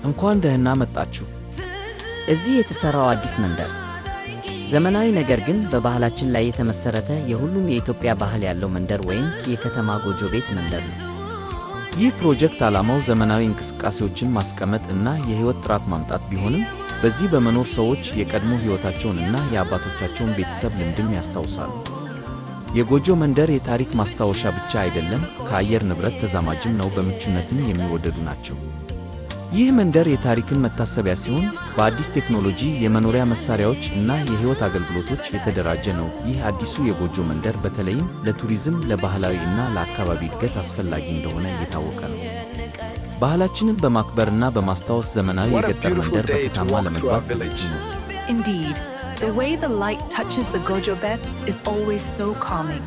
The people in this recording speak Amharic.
እንኳን ደህና መጣችሁ። እዚህ የተሠራው አዲስ መንደር ዘመናዊ ነገር ግን በባህላችን ላይ የተመሠረተ የሁሉም የኢትዮጵያ ባህል ያለው መንደር ወይም የከተማ ጎጆ ቤት መንደር ነው። ይህ ፕሮጀክት ዓላማው ዘመናዊ እንቅስቃሴዎችን ማስቀመጥ እና የሕይወት ጥራት ማምጣት ቢሆንም፣ በዚህ በመኖር ሰዎች የቀድሞ ሕይወታቸውን እና የአባቶቻቸውን ቤተሰብ ልምድም ያስታውሳሉ። የጎጆ መንደር የታሪክ ማስታወሻ ብቻ አይደለም፣ ከአየር ንብረት ተዛማጅም ነው፣ በምቹነትም የሚወደዱ ናቸው። ይህ መንደር የታሪክን መታሰቢያ ሲሆን፣ በአዲስ ቴክኖሎጂ፣ የመኖሪያ መሳሪያዎች እና የሕይወት አገልግሎቶች የተደራጀ ነው። ይህ አዲሱ የጎጆ መንደር በተለይም ለቱሪዝም፣ ለባህላዊ እና ለአካባቢ እድገት አስፈላጊ እንደሆነ እየታወቀ ነው። ባህላችንን በማክበርና በማስታወስ ዘመናዊ What a የገጠር beautiful መንደር day to በከተማ walk through our ለመግባት ዝግጁ village. ነው። Indeed, the way the light touches the Gojo Bets is always so calming.